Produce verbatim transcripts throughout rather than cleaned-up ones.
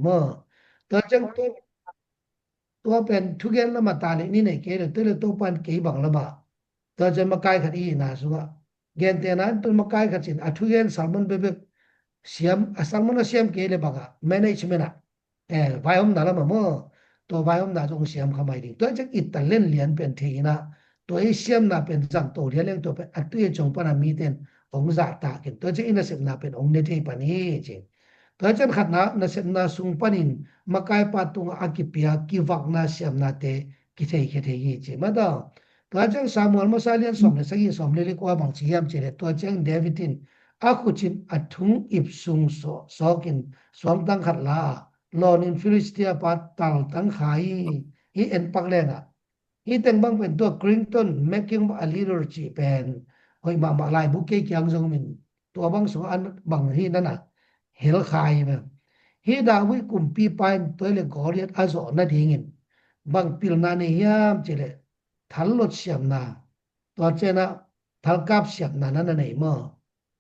Maw. Tua ciang tua, tua pen thugen lamah ta le ni nei kei le, tua le Topan kei bang lamah. Tua ciang makai khat i hihna sungah. Gentehna in tua makai khat in a thugen sermon bekbek siam, a sermon a siam kei le bangah management ah, eh, vaihawmna lamah maw, tua vaihawmna zong siam kha mai ding. Tua ciang i talent lian pen thei inah, tua i siamna pen zang to lian leng tua pen a tui a ciang pana mite in hong zahtak in. Tua ciang i nasepna pen hong ne thei pan hi ci. Tua ciang khatna, nasepna sung panin makaipa tungah a kipia kivakna siamnate kitheikhia thei hi ci. Mataw, tua ciang Samuel masa lian sawm le sagih, sawm le li kua bang ci hiam ci le, tua ciang David in a khut in a thung ip sung sawk, sawk in suangtang khat la a, lawn in Philistia pa taltang kha hi. Hi en pak lengah, hi teng bang pen tua Clinton, Making a Leader cih pen hoih mahmah laibu kei kiang zong min tua bang sungah an bang hi nana hel kha hi ve. Hi David kumpipa in tua le Goliath a zawh nadingin bang pilna nei hiam ci le, thallot siamna, tua ciangah thalkap siamna nana nei maw.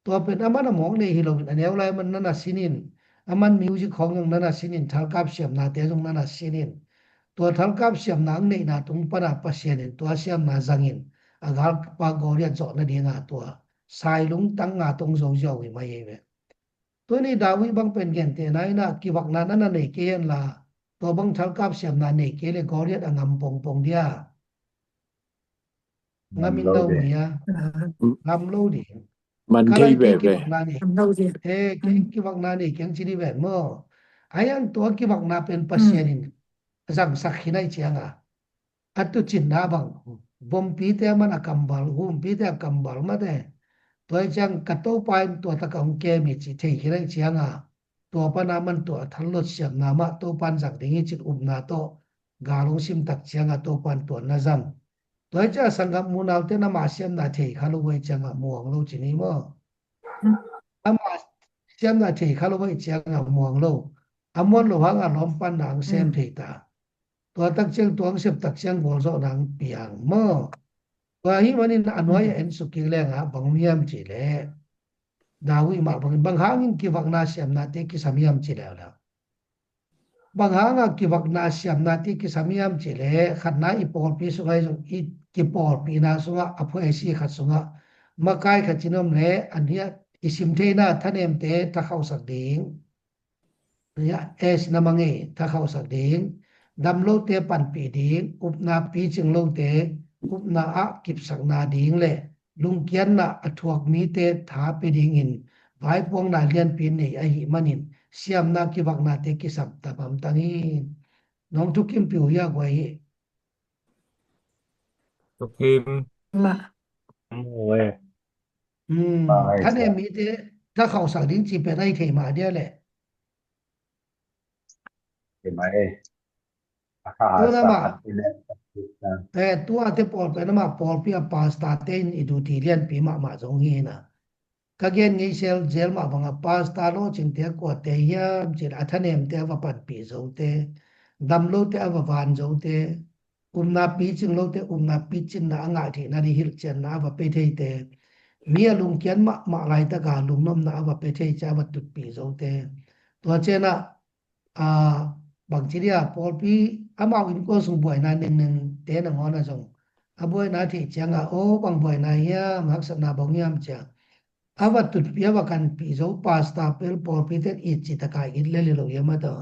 Tua pen aman a mawk nei hi loin a neu lai man nana sinin, aman music khawng zong nana sinin, thalkap siamnate zong nana sinin. Tua thalkap siamna ang neihna tung pana Pasian in tua siamna zangin a galpa Goliath zawh nadinga tua sailung tang nga tong zo ziau hi mai hi ve. Tuni David bang pen gentehna inah kivakna nana nei kei henla, tua bang thalkap siamna nei kei le Goliath a ngam pongpong dia. Ngam in lo ding. Ngam lo ding. Man thei bebe. Kivakna nei. Ngam lo ding. Eh, kei kivakna nei keng ci ni ven maw. Ayan tua kivakna pen Pasian in zangsak hi nai cianga, a tucinna bang, vompite a man a kambal, humpite a kambal mate. Tua hi ciang ka Topa in tua taka hong kem hi ci thei hi nai cianga, tua pana man tua a thallot siamna mah Topan zak ding hi cin upna tawh gal hong simtak cianga Topan tua na zang. Tua hi cianga sanggam munaute na mah siamna thei kha lo vai cianga muang lo ci ni maw. Amah siamna thei kha lo vai cianga muang lo. A muan lo hanga lawmpanna ang sem thei ta. Tua tak ciang tua ang sep tak ciang gualzawhna ang piang maw. Tua hi manin a nuai a en suk kik lenga bang hiam ci le, David mah bangin bang hangin kivakna siamnate kisam hiam ci leuleu. Bang hanga kivakna siamnate kisam hiam ci le, khatna i pawlpi sungah i zong i kipawlpina sungah a phuaisi khat sungah makai khat cinom le an hiat i sim theina thanemte thakhausak ding. Age na mangei thakhausak ding, damlote panpih ding, upna picing lote upna ah kipsakna ding le lungkiatna a thuak mite tha pe dingin vaipuakna lianpi nei ahi manin siamna kivaknate kisam ta bamtang hi. Nong thukim piu hia guai hi. Thukim. Ma. Ue. Thanem mite thakhausak ding ci pen ai thei mah dia le. Thei mah e. Tuna mah. Eh, tua te pawl pen amah pawlpi a pastor te in i duty lianpi mahmah zong hi na. Ka gen ngei sel zel mah banga pastor lawcingte a kuate hiam cin a thanemte a va panpih zote, damlote a va van zote, upna picing lote upna picinna a ngah theihna ding hilhcianna a va pe theite, mi a lungkiat mahmah laitaka lungnopna a va pe thei cia a va tutpih zote. Tua cianah, a, bangci dia pawlpi amau innkuan sung buaina nengnengte nangawn a zong a buaina theih cianga aw bang buaina hiam haksatna bang hiam cia a va tutpih a va kanpih zo pastor pel pawlpite in it citaka it lel hi lo hiam a ta.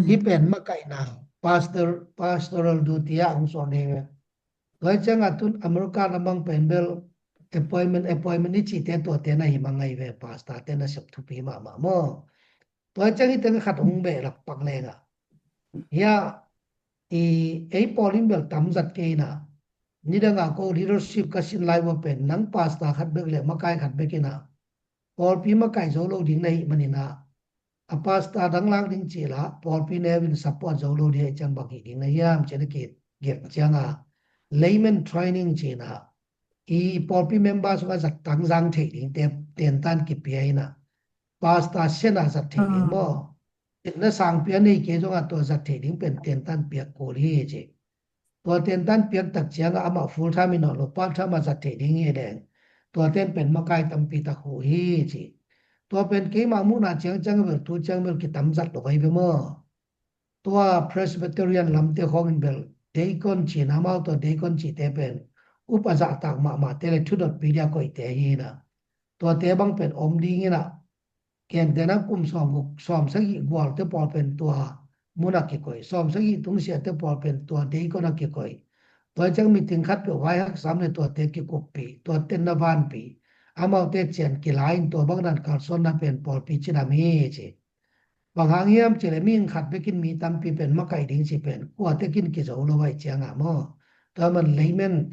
Hih pen makaihna pastor, pastoral duty ah hong suak ding hi. Tua hi cianga tun America lamang pen bel appointment, appointment i cihte tuate na hi mangai ve, pastor te na sep thupi mahmah maw. Tua hi ciang hih teng khat hong behlap pak lenga. Hia i ei pawl in bel tamzat kei na. Nidanga ko leadership ka sin lai ua pen nang pastor khat bek le makai khat bek ina pawlpi makaih zo lo ding na hih manina, a pastor dang lak ding cila pawlpi neu in support zo lo ding ahih ciang bang hih ding na hiam cina kigep cianga layman training cina i pawlpi member sungah zat tangzang theih ding te tentan kipia ina pastor sena zat theih ding maw. Na sangpia nei kei zongah tua zat theih ding pen tentan piak kul hi ci. Tua tentan piak tak ciangah amah full time in awh lo part time ah zat theih ding hi leng tua ten pen makai tampi tak huh hi ci. Tua pen keimah muhna ciangciang bel tu ciang bel kitamzat lo vai ve maw? Tua Presbyterian lamte khawngin bel deacon ci-in amau tua deacon cite pen upa zahtak mahmahte le thudotpi dia koihte hi inah, tuate bang pen om ding inah, gentehna kum sawm guk sawm sagih gualte pawl pen tua muna kikoih, sawm sagih tungsiahte pawl pen tua deacon a kikoih. Tua ciang meeting khat peuh vai haksam le tuate kikuppih, tua tenna vanpih, amaute cian kila in tua bang dan kalsuanna pen pawlpi cidam hi ci. Bang hang hiam cih leh mihing khat bekin mi tampi pen makaih ding cih pen kuatekin kizo lo ahih ciangah maw? Tua man layman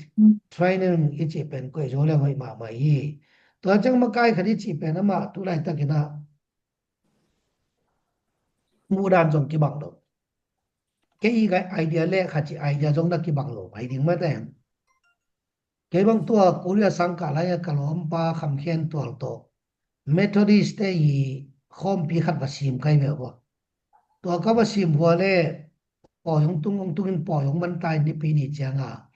training i cih pen koih zo le hoih mahmah hi. Tua ciang makai khat i cih pen amah tu laitakin ah muhdan zong kibang lo. Kei i idea le khat cih idea zong na kibang lo mai ding mate. Kei bang tua Korea sangkah lai-a ka lawmpa Kham Khen Tual tawh Methodist te i khawmpi khat va sim kai ve ua. Tua ka va sim vua le pawi hong tung hong tungin pawi hong man ta in nipi ni cianga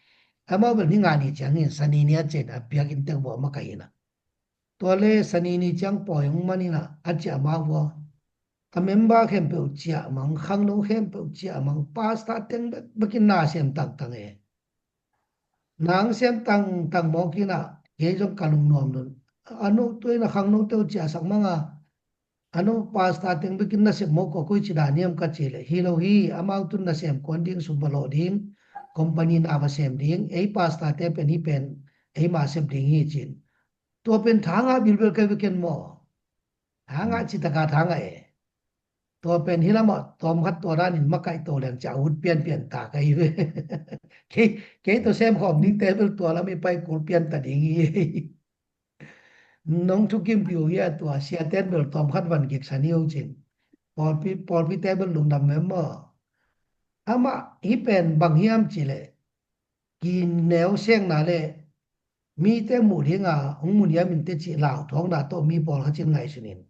amau bel ni nga ni ciangin Sani ni a cen a biakinn tek vua makaih ina. Tua le Sani ni ciang pawi hong man ina a ciah ma vua. A member khempeuh ciah mang, khangno khempeuh ciah mang, pastor teng bekbekin na sem tangtang e. Nang sem tangtang mawk inah kei zong ka lungnuam nun. A no tuina khangnote uh ciahsak manga a no pastor teng bekin na sem mawk kua koi ci dan hiam ka ci leh hi lo hi, amau tun na sem kuan ding, sum va lawh ding, company na va sem ding, ei pastor te pen hi pen ei ma sep ding hi cin. Tua pen thangah bilbel kai veken maw? Thangah citaka thangah e. Tua pen hi lamah tawmkhat tua danin makaih to leng cia ut pianpian ta ka hi ve. Kei, kei tua sem khawm ding te bel tua lam i pai kul pian ta ding hi. Nong thukim piu hi a tua siaten bel tawmkhat van gik sa ni uh cin. Pawlpi, pawlpi te bel lungdam mem maw? Amah hi pen bang hiam ci leh kineu sengna le mite muh dinga hong mun hiam in teci lauthawkna tawh mi pawlkhat cin ngaihsunin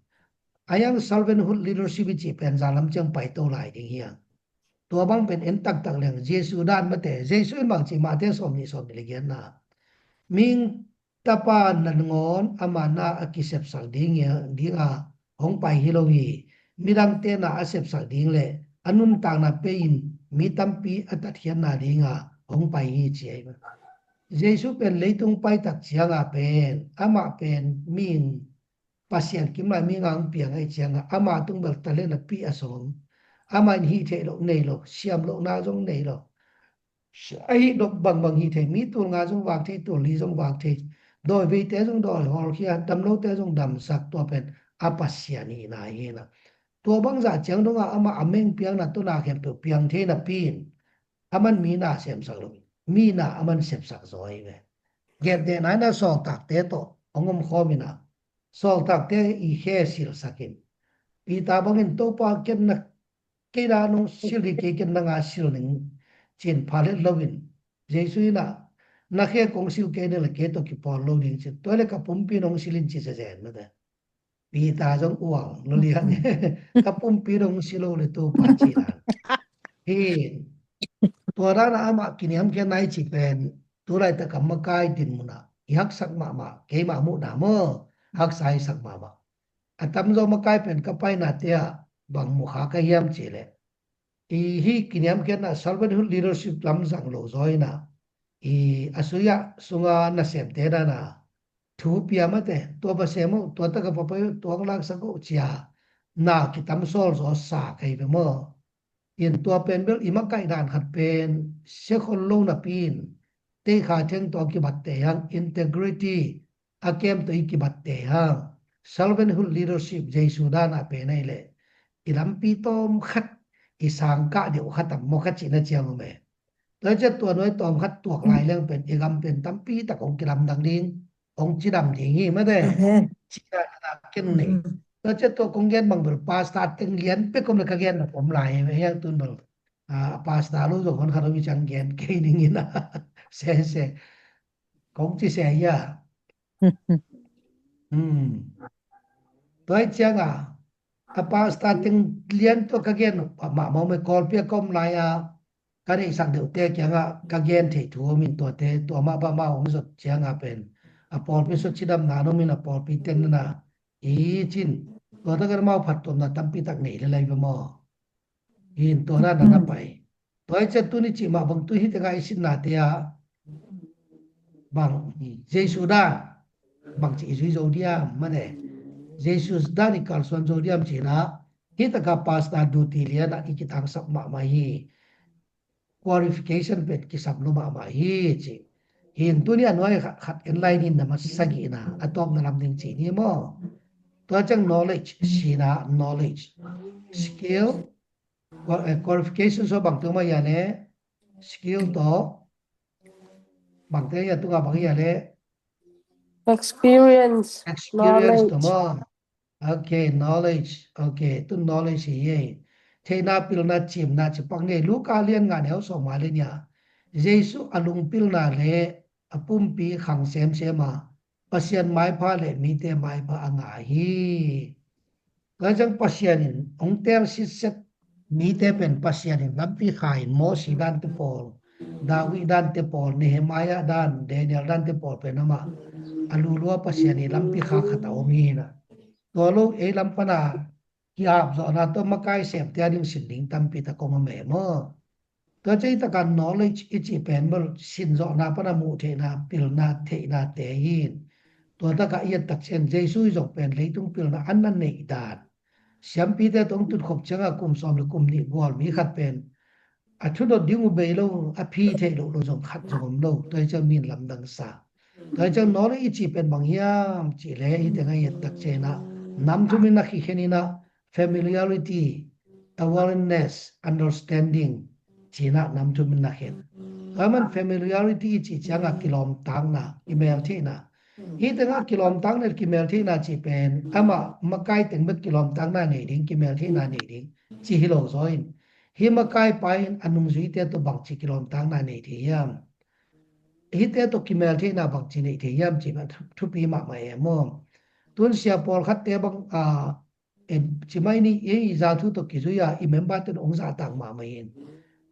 a yang servanthood leadership i cih pen zalam ciang paito lai ding hiang. Tua bang pen en taktak leng Jesu dan mate, Jesu in bang cih mahte sawm nih sawm nih le giatna ming tapa nangawn ama na a kisepsak ding dinga hong pai hi lo hi. Midangte na a sepsak ding le a nuntakna pei-in mi tampi a tatkhiatna dinga hong pai hi ci ahi. Jesu pen leitung paitak cianga pen amah pen ming Pasian kimlai mi nga hong piang ahi cianga ama tung bel talent a pi a sawm. Ama in hih theih loh nei lo, siam lohna zong nei lo. Ahi dok bangbang hi thei, mi tul nga zong vak thei, tul li zong vak thei, dawi veite zong dawi hawlkhia, damlote zong damsak, tua pen a Pasian hihna hi na. Tua bangzah ciang donga amah a meng piangna tuna khempeuh piang thei napi in aman mi na semsak lo, mi na aman sepsak zaw hi ve. Gentehna ina sawltakte tawh hong omkhawm ina sawltakte i khe silsakin Peter bangin Topa ken na kei na nong sil hi kei ken na nga sil ning cin phalet loin Jesu ina na khe kong sil kei na le kei tawh kipawl lo ding cin tua le ka pumpi nong sil in ci zezen mate. Peter zong uang lo lian ka pumpi nong sil lo le Topa ci dan hi. Tua dana amah kiniamkhiatna i ci pen tulaitak a makai dinmuna i haksak mahmah keimah muhna maw haksa i sak mahmah. A tamzaw makai pen ka painate ah bang mukha ka hiam cih leh i hih kiniamkhiatna servanthood leadership lam zang lo zaw ina i a sui ah sunga nasemte dana thu pia mate, tua va sem uh, tua taka va pai uh, tua laksak uh cia na kitam sawl zaw sa ka hi ve maw? In tua pen bel i makaih dan khat pen sia khol lo napi in teikha theng tawh a kibatte hang, integrity a kem tawh i kibatte hang, servanthood leadership Jesu dan a pen ahi leh i lampi tawm khat i sangkah deuh khat a maw khat cihna ciang um e. Tua ciat tua nuai tawm khat tuak lai leng pen i gam pen tampi tak hong kilamdang ding, hong cidam ding hi mate. Cihna ken nei. Tua ciat tua kong gen bang bel pastor teng lian pek om le ka gen na pom lai hi hiang tun bel a pastor lo zong hon khat om i ciang gen kei ning in a sese kong ci se hi a. Tua hi cianga a pastor teng lian tua ka gen mah mawk me Kawlpi a ka om lai a ka neihsak deuhte kiangah ka gen thei thu om in tuate tua mah pah mah hong zot cianga pen a pawlpi sua cidamna om in a pawlpi tennana Hi cin, tua takin amau phattuamna tampi tak nei le lai ve maw? Hin tua dan na pai. Tua hi ciah tuni cih mah bang tu hi tengah i sinnate ah bang Jesu dan bang ci i zui zo diam mane? Jesu dan i kalsuan zo diam cih na hi taka pastor duty lian ah i kitangsap mahmah hi. Qualification pen kisam lo mahmah hi ci. Hin tuni a nuai khat, khat en lai nin na masa sagihna a tawpna lam ding ci ni maw? Tua ciang knowledge, sina knowledge, skill, qual-, eh, qualification so bang teng mah ia le skill to bang teng ia tunga bang ia le Experience, experience to knowledge. Maw? Okay, knowledge. Okay, tu knowledge hi ei. Theihna pilna cimna cipak ngei Luka lian nga neu sawm nga le nia. Jesu a lungpilna le a pumpi khang semsem a Pasian maipha le mite maipha a ngah hi. Tua ciang Pasian in hong tel sitset mite pen Pasian in lampi kha in Mosi dante pawl, David dante pawl, Nehemiah dan, Daniel dante pawl pen amah a lulua Pasian in lampi kha khat a om hi na. Tua lo ei lam pana kihap zawhna tawh makai semte a ding sin ding tampi tak om a mei maw? Tua cei taka knowledge i cih pen bel sin zawhna pana muh theihna, pilna, theihna te hin. Tua taka i et tak ciang Jesu i zong pen leitung pilna an na neih dan. Siampite tawh hong tutkhop cianga kum sawm le kum nih gual mi khat pen a thudot ding uh bei lo, a phi theih loh lo zong khat zong om lo. Tua hi ciang min lamdang sa. Tua hi ciang knowledge i cih pen bang hiam cih le hi tengah i et tak ciangin ah nam thum in a khikhen in ah familiarity, awareness, understanding, cih in ah nam thum in a khen. Tua man familiarity i cih cianga kilawmtakna, kimeltheihna. Hi tengah kilawmtakna, kimeltheihna cih pen amah makai teng bek kilawmtakna nei ding, kimeltheihna nei ding ci hi lo zaw in, hi makai pa in a nungzuite tawh bangci kilawmtakna nei thei hiam? Hihte tawh kimeltheihna bangci nei thei hiam cih pen thupi mahmah e maw? Tun sia pawlkhatte bang a, em, ci mai ni, ei i za thu tawh kizui a i member ten hong zahtak mahmah in.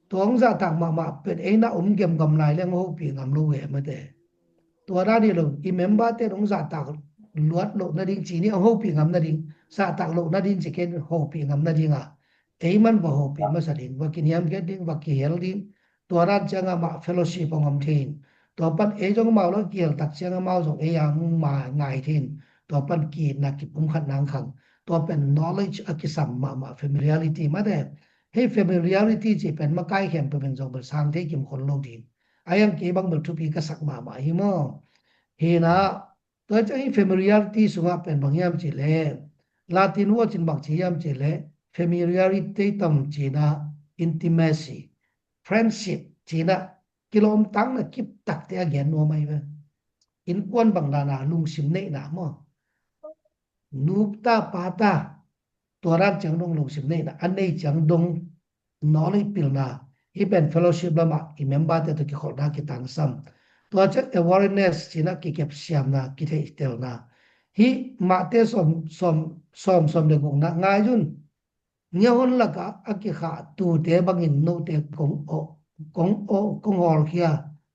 Tua hong zahtak mahmah pen ei na om gemgam lai leng hopih ngam lo ve mate. Tua dan hi lo, i member ten hong zahtak luat loh nading ci ni, hong hopih ngam nading, zahtak loh nading ci ken hopih ngam nading a. Ei man va hopih masa ding, va kiniamkhiat ding, va kihel ding. Tua dan cianga mah fellowship hong om thei in. Tua pan ei zong amau lo kihel tak cianga amau zong ei a hong ma ngai thei in. Tua pan ki-itna kipumkhatna hong khang. Tua pen knowledge a kisam mahmah familiarity mate. Hei familiarity cih pen makai khempeuh in zong bel sang thei kim khol lo ding. A iang kei bang bel thupi ka sak mahmah hi maw? Hi na, tua ciang hi familiarity sungah pen bang hiam cih le, Latin word in bang ci hiam cih le, familiarity tam cih na intimacy, friendship cih na kilawmtakna kip takte a gen nuam ahi ve. Innkuan bang dana lungsim neihna maw? Nu ta pa ta tua dan ciang dong lungsim neihna a nei ciang dong nawlei pilna, hih pen fellowship lamah i member te tawh kikholhna kitangsam. Tua ciang awareness cih na kikepsiamna, kitheihtelna. Hih Mate sawm, sawm, sawm, sawm le gukna ngai un. Ngiahon lakah a kikhah tute bangin note kong aw, kong aw, kong hawlkhia,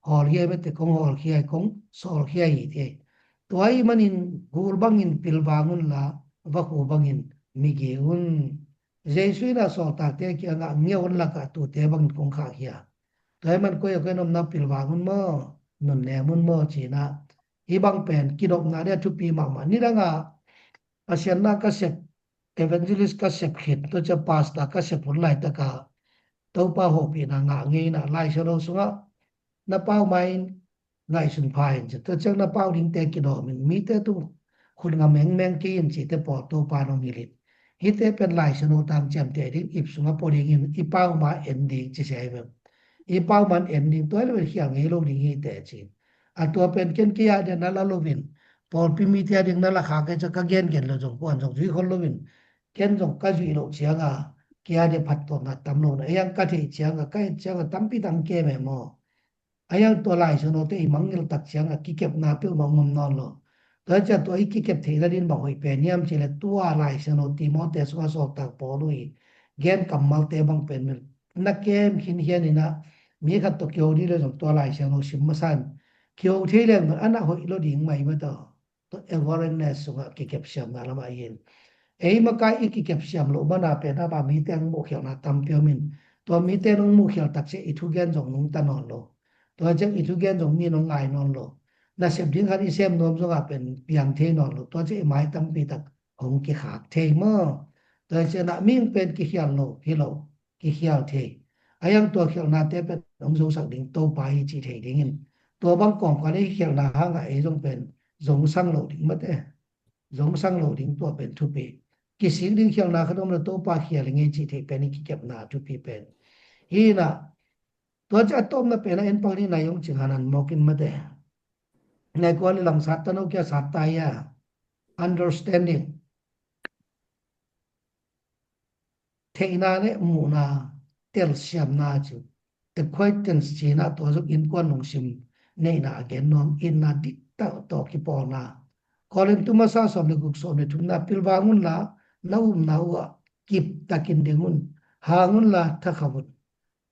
hawlkhia mete kong hawlkhia, kong sawlkhia hi te. Tua ahih manin gul bangin pilvang unla, vakhu bangin migi un. Jesu in a sawltakte kiangah ngiahon lakah tute bangin kong khahkhia. Tua ahih man koi a koi nopna pilvang un maw, nunnem un maw cih na. Hih bang pen kidopna dia thupi mahmah. Nidangah Pasian na ka sep, evangelist ka sep khit, tua ciang pastor ka sep hun laitaka Topa hopihna ngah ngeina Laisiangtho sungah na pau ma in ngaihsun pha in ci. Tua ciang na pau dingte kidawm in, mite tung khut ngam mengmeng kei in cihte pawl Topa nong hilh in. Hihte pen Laisiangtho tang ciamteh ding, ip sungah pua ding in, i pau ma en ding ci sia hi ve. I pau man en ding, tua hi lo in khial ngei lo ding hi teh ci. A tua pen ken kei a dia na la lo in, pawlpi mite a ding na la khak e ca ka gengen lo zong puan zong zui khol lo in, ken zong ka zuih loh cianga kei a dia phattuamna tam lo na, ei ang ka theih cianga, ka et cianga tampi tang kem e maw? Ei ang tua Laisiangthote i mangngilh tak cianga kikepna peuhmah ngom nawn lo. Tua ciang tua i kikep theihna din bang hoih pen hiam cih le tua Laisiangtho Timoti sungah sawltak Paul uh i gen kammalte bang pen mil na kem khin hian inah mi khat tawh kiho dih le zong tua Laisiangtho sim masa in kiho thei leng a na hoih lo ding mai mataw. awareness sungah kikepsiamna lamah hi in. Ei makai i kikepsiam loh mana pen ama mite hong muhkhialhna tampi om in. Tua mite nong muhkhial takciang i thugen zong nungta nawn lo. Tua ciang i thugen zong mi nong ngai nawn lo. Nasep ding khat i sem nuam zongah pen piang thei nawn lo. Tua ciang i mai tampi tak hong kikhak thei maw? Tua ciang ah mihing pen kikhial lo hi lo, kikhial thei. A iang tua khialhnate pen hong zosak ding Topa hi cih thei dingin. Tua bang kawmkal i khialhna hangah ei zong pen zongsang lo ding mate. Zongsang lo ding tua pen thupi. Kisik ding khialhna khat om le Topa khial i ngei cih thei pen i kikepna thupi pen. Hi na, tua ciang a tawpna pen a en pak ni na i hong cing hanan mawkin mate. Nai kua le lang sat ta no kia sat ta ia. Understanding. Theihna le muhna, telsiamna ci. Acquaintance cina tua zong innkuan lungsim neihna a gen nuam, itna dik tawh kipawlna. Korin tu masa sawm le guk sawm le thumna pilvang unla, na upna uhah kip takin ding un, hang unla thakhauh un.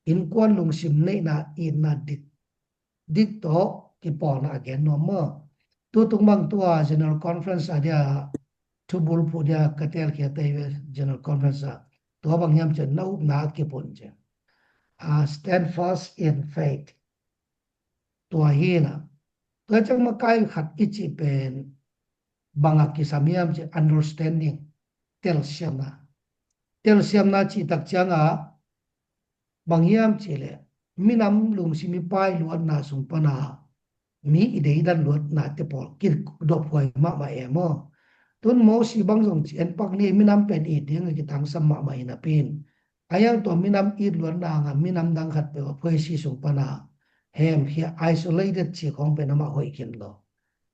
Innkuan lungsim neihna itna dik dik tawh kipawlna a gen nuam maw? Tutung bang tua General Conference a dia thubul phu dia ka telkhia tei ve General Conference a tua bang hiam cian na upna a kipun cian. A stand fast in faith. Tua hi na. Tua ciang makai khat i cih pen bang a kisam hiam cian understanding. Telsiamna. Telsiamna cih tak ciangah bang hiam cih leh minam lungsim i pai luatna sung pana mi i deidan luatna te pawl kidophuai mahmah e maw? Tun Mosi bang zong ci en pak ni minam pen it ding a kitangsam mahmah in a pin. A iang tua minam it luatna nga minam dang khat peuh a phuaisi sung pana hemkhia isolated ci khong pen amah hoih khin lo.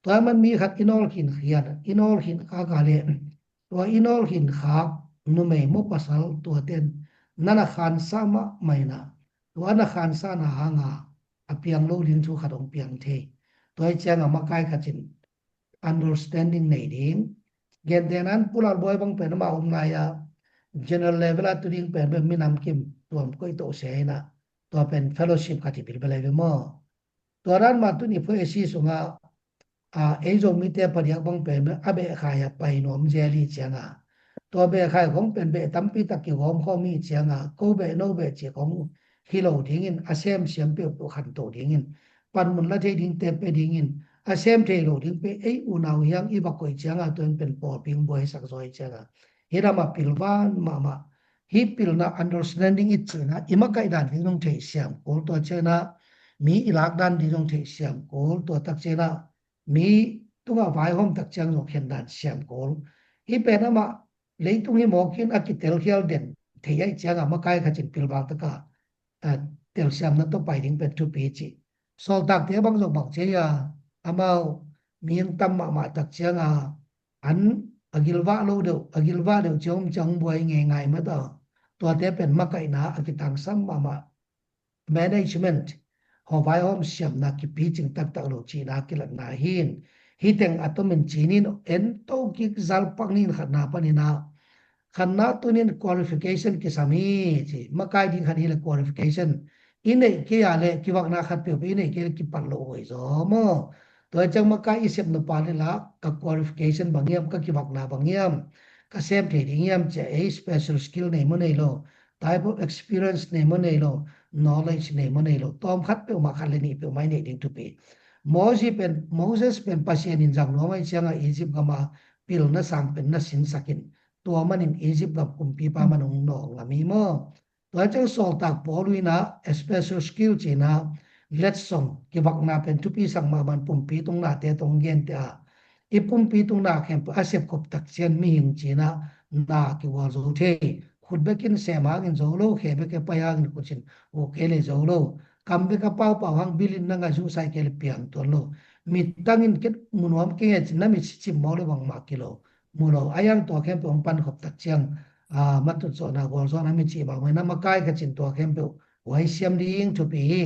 Tua man mi khat i nawl khin khian, i nawl khin khak a le tua i nawl khin khak numei maw pasal tua ten nana khansa mahmah in a tua na khansana hanga a piang lo ding thu khat hong piang thei. Tua i cianga makai khat in understanding nei ding. Gentehna in Pu Lalbuai bang pen amah om lai a general level a tu ding pen pen minam kim tuam koih toh se in a tua pen fellowship khat i bil belai ve maw? Tua dan mah tun i phuaisi sungah a ei Zomite padiak bang pen a behkhai a pai nuam zel i cianga tua behkhai khong pen beh tampi tak kigawm khawm i cianga ko beh no beh ci khong hi lo dingin a semsiam peuhpeuh khanto dingin panmun la thei ding te pe dingin a sem thei lo ding pe ei unau hiang i va koih cianga tuan pen pawlpi hong buaisak zaw i cianga hi lam a pilvan mahmah hi pilna understanding i cina i makaih dan ding zong theihsiam kul tua cina mi i lak dan ding zong theihsiam kul tua tak cina mi tungah vaihawm tak ciang zong khen dan siam kul hi pen amah leitung hi mawkin a kitelkhial den thei aih cianga makai khat in pilvang taka telsiamna tawh pai ding pen thupi ci. Sawltakte bang zong bang cia amau mi ang tam mahmah tak cianga an a gilvah lo deuh a gilvah deuh ciang om ciang buai ngei ngai mata tuate pen makaihna a kitangsam mahmah management hawh vaihawm siamna kipicing taktak lo cihna kilatna hin hi teng a tomin cinin en to kik zal pak nin khatna panina khatna tunin qualification kisam hi ci makai ding khat hi le qualification i neih kei a le kivakna khat peuhpeuh i neih kei le kipat lo huai zaw maw? Tua ciang makai i sep nupa le la ka qualification bang hiam ka kivakna bang hiam ka sem thei ding hiam cia ei special skill nei maw nei lo type of experience nei maw nei lo knowledge nei maw nei lo tawm khat peuhmah khat le nih peuhmah i neih ding thupi. Moses pen Moses pen Pasian in zang nuam aih cianga Egypt gama pilna sang pen na sinsakin tua manin Egypt gam kumpipa man hong nawk ngam hi maw? Tua ciang sawltak Paul inah special skill cinah letsong kivakna pen thupi sak mahmah pumpi tungnate tong gente a i pumpi tungna khempeuh a sepkhop tak cian mihing cinah na kigual zo thei. Khut bekin sem hangin zo lo khe bek e pai hangin khutin uk kei le zo lo kam bek a paupau hang bilin na ngaih zuhsai kei le piang tuan lo mittangin ket munuam kei nge cin na mit sicim maw le bangmah kilo mu lo a iang tua khempeuh hong pankhop tak ciang a matut zawhna gualzawhna mi cih bangmah na makai kha cin tua khempeuh huai siam ding thupi hi.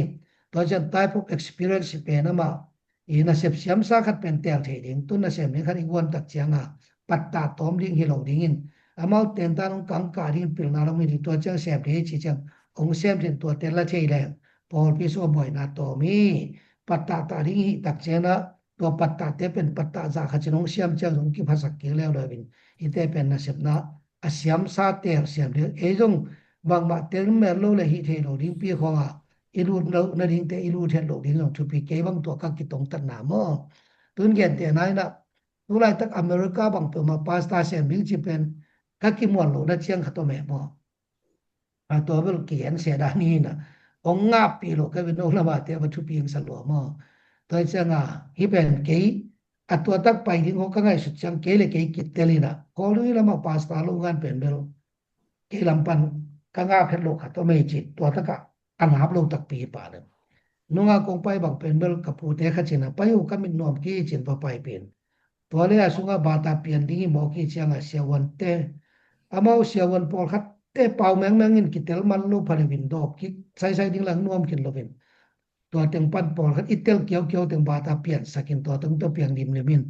Tua cian type of experience hi pen amah i nasep siamsa khat pen tel thei ding tun nasem ding khat i guan tak cianga pattah tawm ding hi lo dingin amau tentan hong kangkah dingin pilna long hi ding tua ciang sem thei hi ci ciang hong sem thei tua tel la thei leng pawlpi sua buaina tawm hi. Pattah tah ding hi tak ciangna Tua pattahte pen pattah zah khat cin hong siam ciang zong kiphasak kik leuleu in, hihte pen nasepna a siamsa tel siam ding. Ei zong bangmah tel mel lo le hih thei lo dingpi khawngah i lut loh nadingte i lut het loh ding zong thupi. Kei bang tua ka kitongtatna maw. Tun gentehna inah tulaitak America bang peuhmah pastor sem ding ci pen ka kimuan lohna ciang khat om e maw. A tua bel kigen sia dan hi na. Hong ngahpih lo ka vin no lamate va thupi hing sa lua maw. Tua hi cianga hih pen kei a tua tak pai ding ho ka ngaihsut ciang kei le kei kitel ina. Kawlui lama pastor lo ngan pen bel kei lam pan ka ngah phet lo khat om ei ci tua taka a ngap lo takpi hi pa le. Nunga kong pai bang pen bel ka pute khat cina pai uh ka mit nuam ki cin va pai pen. Tua le a sungah bata pian ding hi mawk hi cianga siavuante amau siavuan pawlkhatte pau mengmeng in kitel man lo phaleuin dawp kik saisai ding lang nuam khin loin. Tua teng pan pawlkhat i tel kiaukiau teng bata piansakin tua teng tua piang limlim in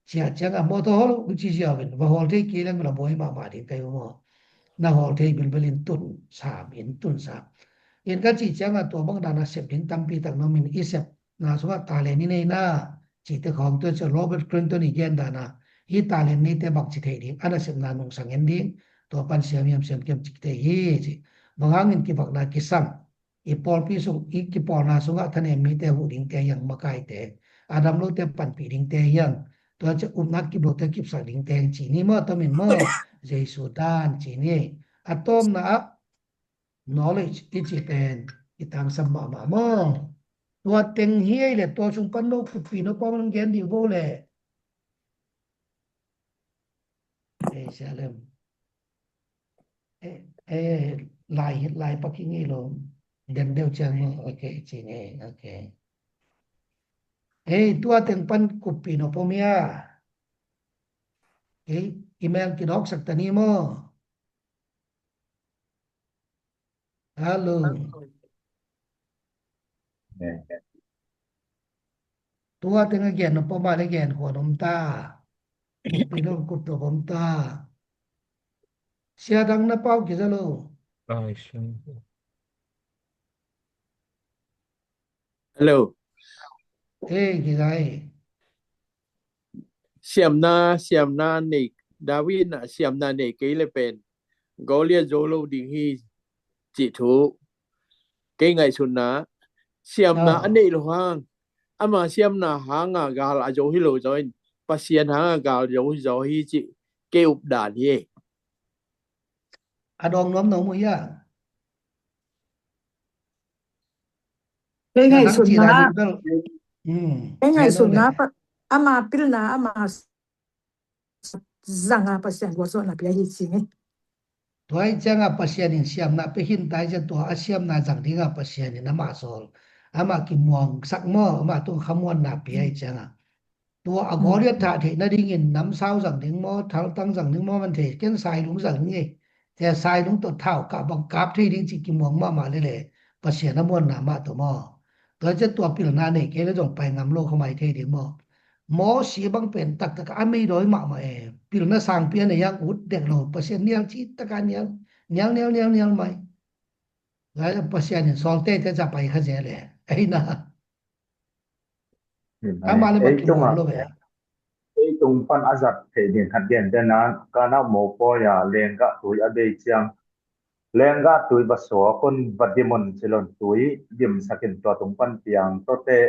cia cianga mawtaw hawl uh ci ziau in va hawl thei kei leng la buai mahmah ding kai uh maw. Na hawl thei bilbel in tun sam in tun sam. In ka ci cianga tua bang dana sep ding tampi tak nomin i sep na sungah talent i nei na cite khawng tua cia Robert Clinton i gen dana hih talent neite bang ci thei ding a nasepna nungsang en ding tua pan siam hiam siam kiam ci thei hi ci. Bang hangin kivakna kisam i pawlpi sung i kipawlna sungah thanem mite huh dingte hiang makaite a dam lote panpih dingte hiang tua cia upna kip lote kipsak dingte hiang ci ni maw tomin maw Jesu dan ci ni a tawmna ah knowledge i ci pen i tangsam mahmah maw. Tua teng hi ei le tua sung pan no kupi no pawng nang gen dih vo le. Ei sia lem. Ei ei lai hit lai paking ei lo. Dem deuh ciang maw. Ok ci ngei ok. Ei tua teng pan kupi no pawng mia. Ei email kidawksak ta ni maw. Hello. Tua teng a gen no pawmah le gen khuan om ta. Kupi no kup no pawm ta. Sia dang na pau kiza lo. Hello. Ei kiza ei. Siamna siamna nei David na siamna nei kei le pen Goliath zo lo ding hi cih thu kei ngaihsutna siamna a neih lo hang ama siamna hanga gal a zo hi lo zaw in Pasian hanga gal zo hi zaw hi cih kei updan hi. A dawng nuam no mu hi a. Kei ngaihsutna kei ngaihsutna ama pilna ama zanga Pasian gualzawhna pia hi ci ni. Tua hi cianga Pasian in siamna pia khin tai cia tua a siamna zang dinga Pasian in amah sawl amah kimuangsak maw amah tung khamuanna pia hi cianga. Tua a Goliath thah theih nadingin namsau zang ding maw thaltang zang ding maw man thei ken sailung zang ding ei. Cia sailung tawh thau kah bang kap thei ding ci kimuang mahmah lele Pasian a muanna mah tawh maw. Tua cia tua pilna nei kei le zong pai ngam lo khamai thei ding maw. Mawsi bang pen taktak a meidawi mahmah e. Pilna sangpi a nei ang ut dek lo Pasian nial ci taka nial nial nial nial nial mai. Lai Pasian in sawl teite ca pai kha zel e. Eina. Ama le ei tung pan a zat thei ding khat gen tena kana mawpawi a lenggah tui a bei ciang lenggah tui va suak un va dim un cilon tui dimsakin tua tung pan piang tawte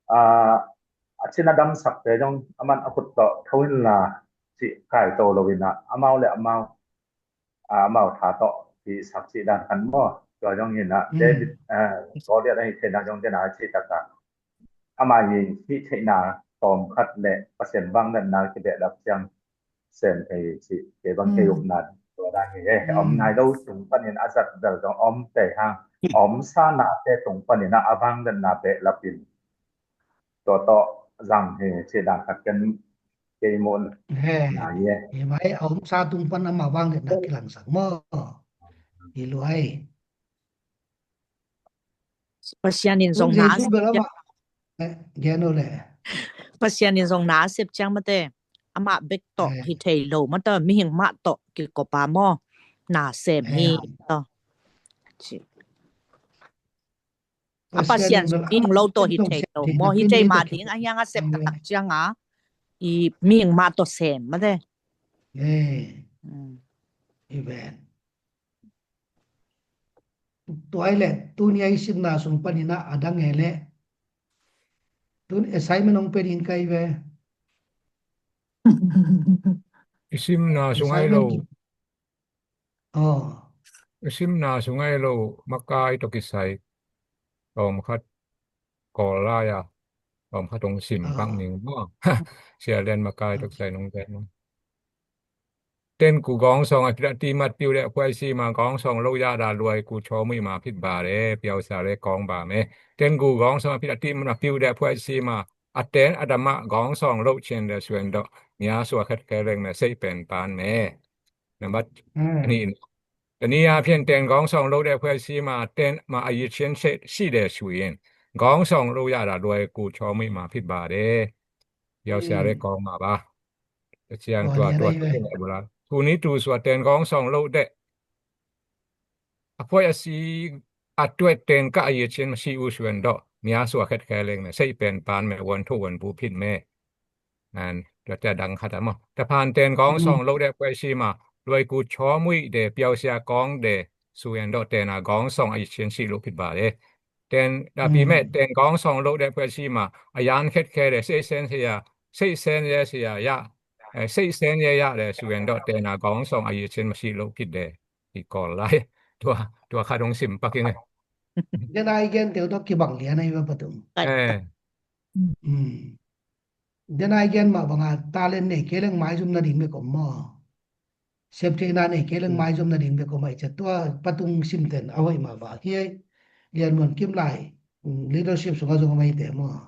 a cina damsakte zong aman a khut tawh tho inla cih kaito lo ina amau le amau amau tha tawh hihsak cih dan khan maw. Tua zong hinah David Goliath ahi theihna zong dena a cih takah ama hi hih theihna tawm khat le Pasian vangliatna kibehlap ciang sem thei cih kei bang kei upna tua dan hi he. Om nai lo tung panin a zat bel zong om tei hang om sa nate tung panin a vangliatna behlap in tua tawh zang hi cih dan khat ken kei mun. He mai a om sa tung pan ama vangliatna kilangsak maw. Hi luai. Pasian in zong na gen uh le Pasian in zong na sep ciang mate amah bek tawh hi thei lo mate mihing mah tawh kikopa maw na sem hi tawh. A Pasian in lo tawh hi thei lo maw, hi thei mah ding a hiang a sep taktak ciang a i mihing mah tawh sem mate. I ven. Tua i le tuni a i simna sung panin a dang e le. Tun assignment hong pe ding kai ve. I simna sung ai lo. Aw. I simna sung ai lo makai tawh kisai. Om khat kawl lai a. Om khat hong sim pak ning maw. Sia lian makai tawh kisai nong gen maw. တင့်ကို ခေါင်းဆောင်အဖြစ် အသိအမှတ်ပြုတဲ့ အဖွဲ့အစည်းမှာ ခေါင်းဆောင်လုပ်ရတာ လွယ်ကူချောမွေ့မှာ ဖြစ်ပါတယ်။ ပြောစရာလည်း ကောင်းပါမယ်။ တင့်ကို ခေါင်းဆောင်အဖြစ် အသိအမှတ်ပြုတဲ့ အဖွဲ့အစည်းမှာ အသင်းအဓမ္မ ခေါင်းဆောင်လုပ်ချင်တယ်ဆိုရင်တော့ များစွာခက်ခဲလိမ့်မယ်။ စိတ်ပင်ပန်းမယ်။ နံပါတ်နှစ်၊ တနည်းအားဖြင့် သင်ခေါင်းဆောင်လုပ်တဲ့ အဖွဲ့အစည်းမှာ သင်မှာ အရည်အချင်းရှိတယ်ဆိုရင် ခေါင်းဆောင်လုပ်ရတာ လွယ်ကူချောမွေ့မှာ ဖြစ်ပါတယ်။ ပြောစရာလည်း ကောင်းမှာပါ။ တချင်တွာတွာ ခုနစ်သူစွာ သင်ခေါင်းဆောင်လုပ်တဲ့ အဖွဲ့အစည်းအတွက် သင်ကအရည်အချင်းမရှိဘူးဆိုရင်တော့ များစွာခက်ခဲလိမ့်မယ်။ စိတ်ပင်ပန်းမယ်။ ဝမ်းနုာ်ဝမ်းပူးဖြစ်မယ်။ အဲ၊ ဒါတန်းခါတမ။ တဖန် သင်ခေါင်းဆောင်လုပ်တဲ့ အဖွဲ့အစည်းမှာ လွယ်ကူချောမွေ့တယ်၊ ပျော်စရာကောင်းတယ်ဆိုရင်တော့ သင်ဟာခေါင်းဆောင်အရည်အချင်းရှိလို့ဖြစ်ပါတယ်။ သင်၊ ဒါပေမဲ့ သင်ခေါင်းဆောင်လုပ်တဲ့ အဖွဲ့အစည်းမှာ အရမ်းခက်ခဲတယ်၊ စိတ်ဆင်းရဲ၊ စိတ်ဆင်းရဲစရာရ၊ အဲ၊ စိတ်ဆင်းရဲရတယ်ဆိုရင်တော့ သင်ဟာခေါင်းဆောင်အရည်အချင်းမရှိလို့ဖြစ်တယ်။ ဒီကော်လိုက်၊ တွာတွာ ခါတုန်း စင်ပကင်း။ ဒဲနအိုင်ဂဲန်တဲဝ် တကီဘင်လျာနအိုင်ဝဲ ပတုမ်။ အဲ၊ ဒဲနအိုင်ဂဲန်မဘင်ဂါ တၢ်လၢန့ၣ် ကဲလၢ မၢႆဇုမ်နဒိၣ်မ့ၢ်ကီးမီၢ် စဲးပထ့ၣ်နၢ်န့ၣ် ကဲလၢ မၢႆဇုမ်နဒိၣ်မ့ၢ်ကီးမီၢ် အံၤစဲးတွာ ပတုမ်စင်တဲၣ် အဝဲမဘၣ် ဟဲ လျာနွန်ကဵမ်လၢ် လီဒါရှပ် စူၤဂၤစူၤဂၤမဟဲတဲမီၢ်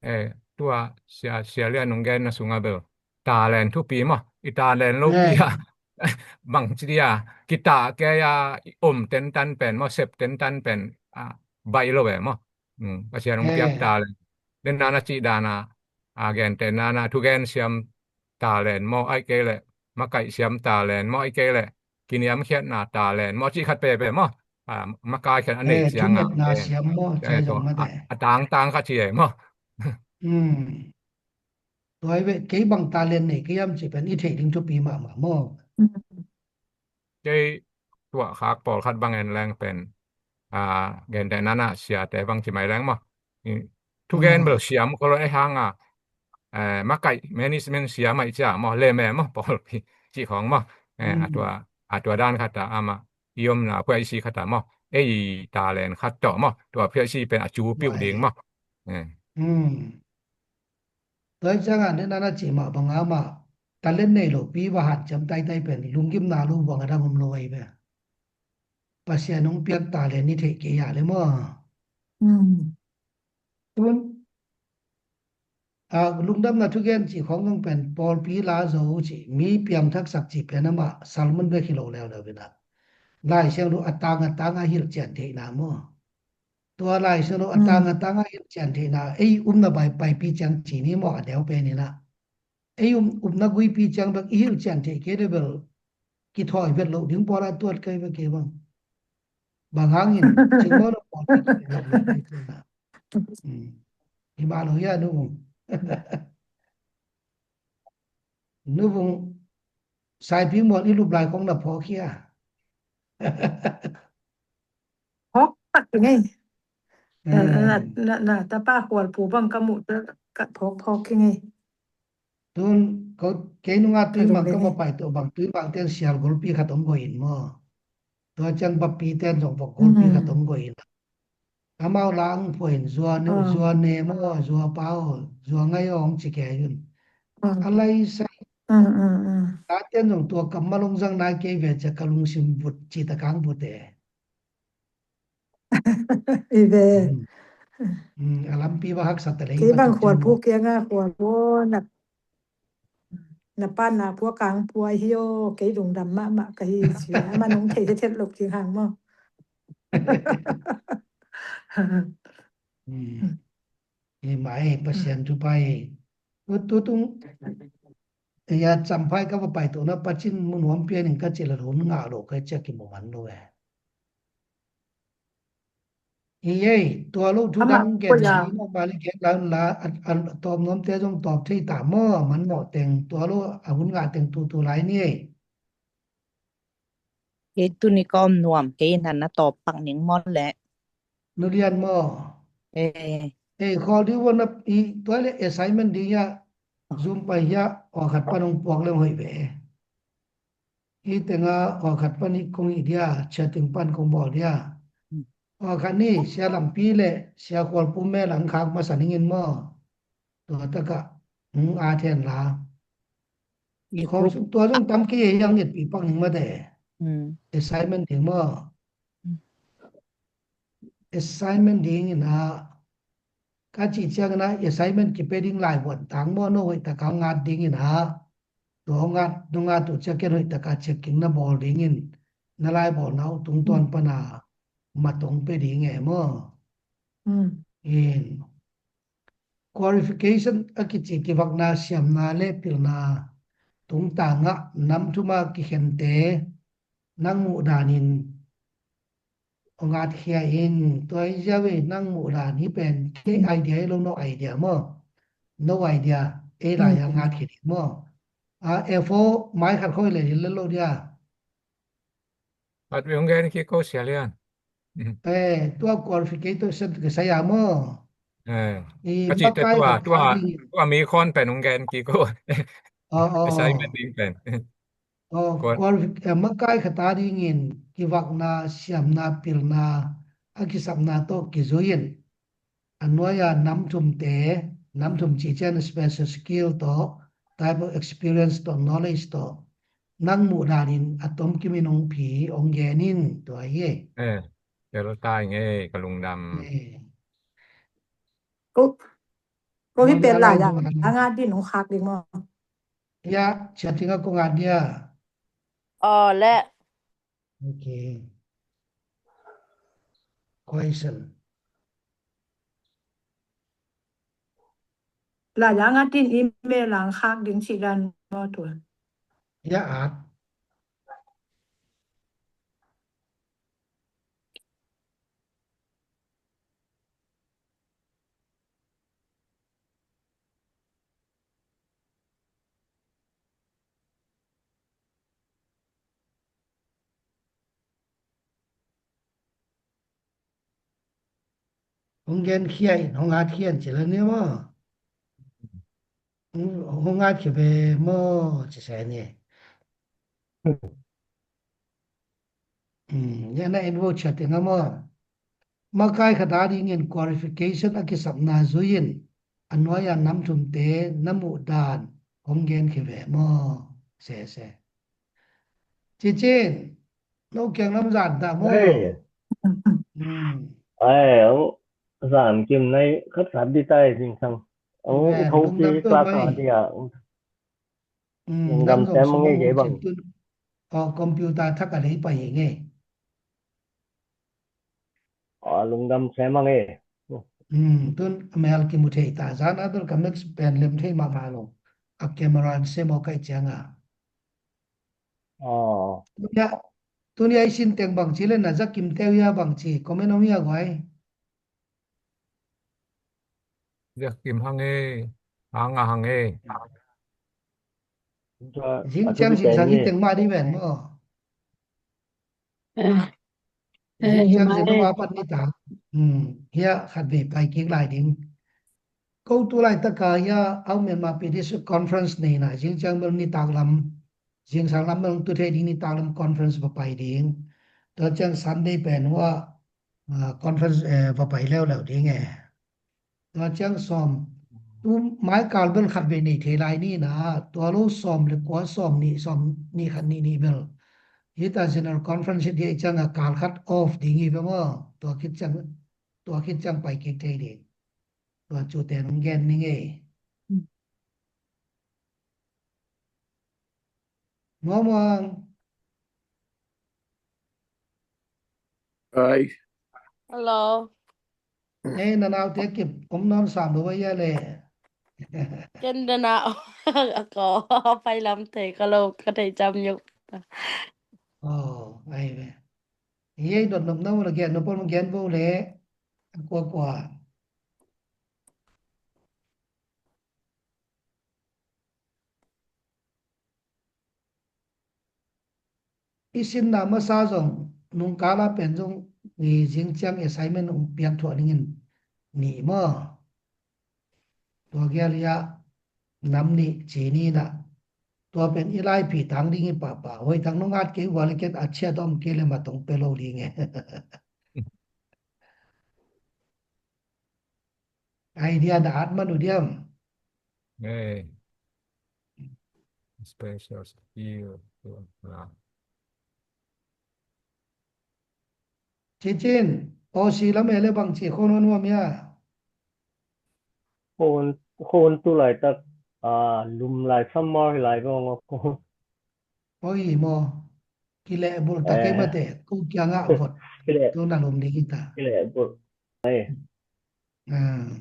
အဲ၊ တွာ ဆရာ၊ ဆရာလေးက နုင်ဂဲနဆူငါဘဲ တာလန်ထူပီမီၢ် အံၤတာလန်လုပ်ပီဧါ ဘင်စရီဧါ ကီတာကဲယါ အိမ်တန်တန်ပန်မီၢ် စဲးပတန်တန်ပန် ဘိုင်လုပ်ဝဲမီၢ် အဆရာနုင်ပျဲတာလန် လၢနၤနၤစံးဒါနၤ အဂဲၢ်တဲနၤနၤ ထူဂဲၢ်ဆၢမ် တာလန်မီၢ် အိုက်ဂဲလဲၣ် မကအိုက်ဆၢမ်တာလန်မီၢ် အိုက်ဂဲလဲၣ် ကံၣ်နံၣ်အမ်ၣ်ဃၢတ်ၣ်နၤတာလန်မီၢ် စံးခတ်ပဲပဲမီၢ် မကအိုက်ခၢတ်ၣ်အန့ၣ် ဆၢမ် အတၢင်တၢင်ခတ်ချံမီၢ် တွာဝဲ ကဲဘင်တာလန်န့ၣ် ကဲယမ်စံးပဲ နံၣ်ထံၣ်ဒိၣ်ထူပီမးမးမီၢ် ကဲ တွာခါ ပီၣ်ခတ်ဘင်ဂဲၢ်လဲၣ်ပဲ ဂဲၢ်တဲနၤနၤ ဆရာတဲဘင်စံးမးလဲၣ်မီၢ် ထူဂဲၢ်ဘဲဆရာမီၢ် ကီးလီၤအဲၣ်ဟါငါ မကအိုက် management ဆရာမး အံၤစၢ်မီၢ် လဲၤမဲမီၢ် ပီၣ်ပီၣ်စံးခီမီၢ် အတွာ အတွာဒၣ်ခါတၢ်အါမး ယုမ်နၤ အဖွဲ့အစည်းခါတၢ်မီၢ် အဲဢီးတာလန်ခါတီၢ်မီၢ် တွာ အဖွဲ့အစည်းပဲ အကျိုးပြုတ်ဒိၣ်မီၢ် တွာစၢ်ဂၤန့ၣ် နၤနၤစံးမး ဘင်ဂါမး တာလန်န့ၣ် လုပ်ပြီး ဘာဟန်ချမ်းတိုက်တိုက်ပဲ လူင်ကံၣ်နၤ လူင်ဘင်ဂါဒၣ်မီၢ် မီၢ်ဝဲပဲ ပဆရာနုင်ပျဲတာလန်နံၣ်ထံၣ်ကဲယၤလဲၣ်မီၢ် တွၼ်ႉ လၢဒၢမ်နၤထူဂဲၢ်စံးခီၣ်ငၢၢ်ပဲ ပီၣ်ပီၣ်လါစီၤအူစံး မီးပၠၢမ်ထၢၵ်ႈသၢၵ်ႈစံးပဲနမး ဆၢလမုၼ်း ဘဲၣ်ခံလိၤလဲၣ်ဒီးဝဲဒၣ် လၢၢ်ဆဵင်လူ အတၢင်အတၢင်အဟ့ၣ်လၢကၠၢၼ်ၣ်ထံၣ်နၤမီၢ် တွာလၢၢ်ဆဵင်လူ အတၢင်အတၢင်အဟ့ၣ်လၢကၠၢၼ်ၣ်ထံၣ်နၤ အံၤအုမ်နဘၣ်ပၢၢ်ပီၣ်ကၠၢၼ်ၣ်ထံၣ်နံၣ်မီၢ် အဒဲဝဲပဲန့ၣ်နၤ အံၤအုမ်နဂုၢ်ပီၣ်ကၠၢၼ်ၣ် ဘၣ်အံၤဟ့ၣ်လၢကၠၢၼ်ၣ်ထံၣ်ကဲဒီးဘၣ် ကံၣ်ထီၣ်အံၤဘၣ်လိၣ် ဒ်ပီၣ်လၢတွတ်ၢ်ကဲဝဲကဲဘၣ် ဘၣ်ဂါငိၣ် စ့ၢ်ကီးလၢပီၣ်လၢကံၣ်လၢပီၣ် ဟံးမးလိာ်ယၤ နုၢ်ပူၤ နုၢ်ပူၤ စၢ်ဖံမီၢ် အံၤလူၤဘျါခီၣ်နဖီခံဧါ ဖီခံ တပာ်ကွာ်ပူၤဘၣ်ကမူၣ် ဖီဖီခံ တုန်း ကနုာ်ငါ တွံၢ်မၤကမၣ်ပၢၢ်တုၤ ဘၣ်တွံၢ်ဘၣ်တဲ ဆရာ ဂိုလ်ပီႈ ခတ်တုံး ဂိုလ်အံၤမီၢ် တွာ်ကၠၢင် ပပီႈတဲ ဇွန် ပဂိုလ်ပီႈ ခတ်တုံး ဂိုလ်အံၤ အမဝ်လၢ အုၣ်ဖှိၣ် ယွၤန့ၣ် ယွၤန့ၣ်မီၢ် ယွၤပၢ်အိၣ် ယွၤငါယွၤ အီၣ်စံးကဲ ယုၢ် အလၢၢ်စၢၢ် တၢ်တဲ ဇွန် တွာ်ကမၣ် လီၤစၢ် နာ်က့ဝဲ ကလုၢ်စံး ဘူး စံးတကၣ် ဘူးတဲ အံၤဝဲ အလမ်းပီးဘၣ်ဟၣ်ကစၢ်တလဲ ကဘၣ်ဃိးပူၤကဲငါဃိးပူၤ နပၢ်နပူၤကၢ်ပူၤအဟံၣ်အိၣ် ကဲဒုၣ်ဒမ်မးမး ကဟံၣ်ဆံး မနုၤထဲထဲထဲလိာ်က့ၤဟါမီၢ် အံၤမး ပစံးထူပာ် တူတုံ ယၤစံးဖဲ ကဘၣ်ပာ်တူၢ်နၤ ပှၤစံးမုၢ်နွံပျဲၢ်န့ၣ် ကစံးလၢ လူငါလိာ် ကစံးက့ၤမုၢ်မၢ်လိာ်ဝဲ Hi ei, tua lo thu dang gen hi, nokma le gen la un la, a, a tawp nuamte zong tawp thei ta maw, man mawh teng, tua lo a hun ngah teng tutu lai ni ei. Kei tuni ka om nuam, kei in han na tawp pak ning maw leh. Nu Lian maw? Eh. Eh, khawl ding ua na i tua le assignment ding a, Zoom pai hia, aw khat pan hong puak leng hoih ve. Hi tenga aw khat pan hi kong hi dia, chatting pan kong bawl dia. Aw khat ni, sia lampi le, sia khual pum me lang khak masa ning in maw. Tua taka, hong a thian la. Khawng suk tua zong tam kei hei ang et pi pak ning mate. Assignment ding maw. Assignment ding in a, ka cih ciangin a assignment kipe ding lai vuan tang maw, no hoih taka ngat ding in a, tua ngat, no ngat uh ciangin hoih taka checking na bawl ding in, na lai bawlna uh tungtawn pana matong pe ding e maw. In qualification a kici kivakna, siamna le pilna tungtangah nam thuma kikhente nang muh danin hong atkhia in. Tua hi ziau e, nang muh dan hi pen kei idea hi lo, no idea maw? No idea, ei lai a ngat khit hi maw? A, F O mai khat khoi le hi le lo dia. At vi hong gen kik ko Sia Lian. Eh, tua qualification ka saya maw? Eh, ka cih te tua, tua, tua mi khon pen hong gen kik ko. Assignment ding pen. Aw, qualifi-, eh, makai khat a dingin kivakna, siamna, pilna, a kisapna tawh kizui in. A nuai-a nam thumte, nam thum cih ciang special skill tawh, type of experience tawh, knowledge tawh, nang muh danin a tom kimin hong phi, hong gen in, tua hi. Eh, tel ta ing e, ka lungdam. Eh. Ko, ko hi pen lai a, a ngat din hong khak ding maw. Ya, chatting a kong at dia. Aw le. Okay. Question. La jang a tin email lang khak ding ci dan maw tua. Ya at. Hong gen khia in, hong at khia in ci la ni maw. Hong, hong at khia ve maw ci se ni. Hmm, ya na en vo chatting a maw. Makai khat a dingin qualification a kisapna zui in a nuai-a nam thumte na muh dan hong gen khia ve maw. Se, se. Cicin, no kiang lam zan ta maw. Ai, au, zan kim nai khat khat di tai zingsang. Au, thau ki kla ka dia. Lungdam sem nge kei bang. Aw, computer thak a lei pai hi nge. Aw, lungdam sem nge. Tun a mel kimu thei ta, zan a dol ka mek pen lem thei mahmah lo. A camera an sem aw kai ciang a. Aw. Tunia, tunia i sin teng bang ci le na za kim teu ia bang ci, comment om ia guai. Zia kim hang e, hang a hang e. Zing ciang zing sang hi teng mah di ven maw. Zing ciang zing mah pat ni ta. Hia khat ve pai kik lai ding. Ko tu lai taka hia au Myanmar Buddhist Conference nei na zing ciang bel ni tak lam. Zing sang lam bel tu thei ding ni tak lam conference va pai ding. Tua ciang Sunday pen hua ah, conference, eh, va pai leuleu ding e. Tua ciang sawm, tu maikal bel khat ve nei thei lai ni na, tua lo sawm le kua, sawm nih, sawm nih khat nih nih bel. Hita general conference hi dih ciang a kal khat off ding hi ve maw. Tua khit ciang, tua khit ciang pai kik thei ding. Tua cu te nong gen ning e. Muang, muang. Ai. Hello. Ei, na naute kip om nawn sam lo a ia le. Ken na na a ko pai lam thei ka lo ka thei cam yuk. Oh, ai ve. Ei, dot nop na u la gen nop om gen bo le. A kua kua. I sinna masa zong nungkala pen zong i zing ciang assignment hong piak thuah dingin nih maw? Tua gel ia nam nih ci ni na. Tua pen i laiphi tang ding i papa. Hoih tang nungat kei ua le ken a ciat om kei le matong pe lo ding e. Idea na at man uh diam. Hey. Special skill. Cicin, Aussie lam e le bang ci khon hon huam ia. Khon, khon tu laitak, a, lum lai summer hi lai bang a khon. Oi mo. Kileh bul ta kei mate, ko kiangah vot. Kileh. Tu na lum ding hi ta. Kileh bul. Ai. Ah.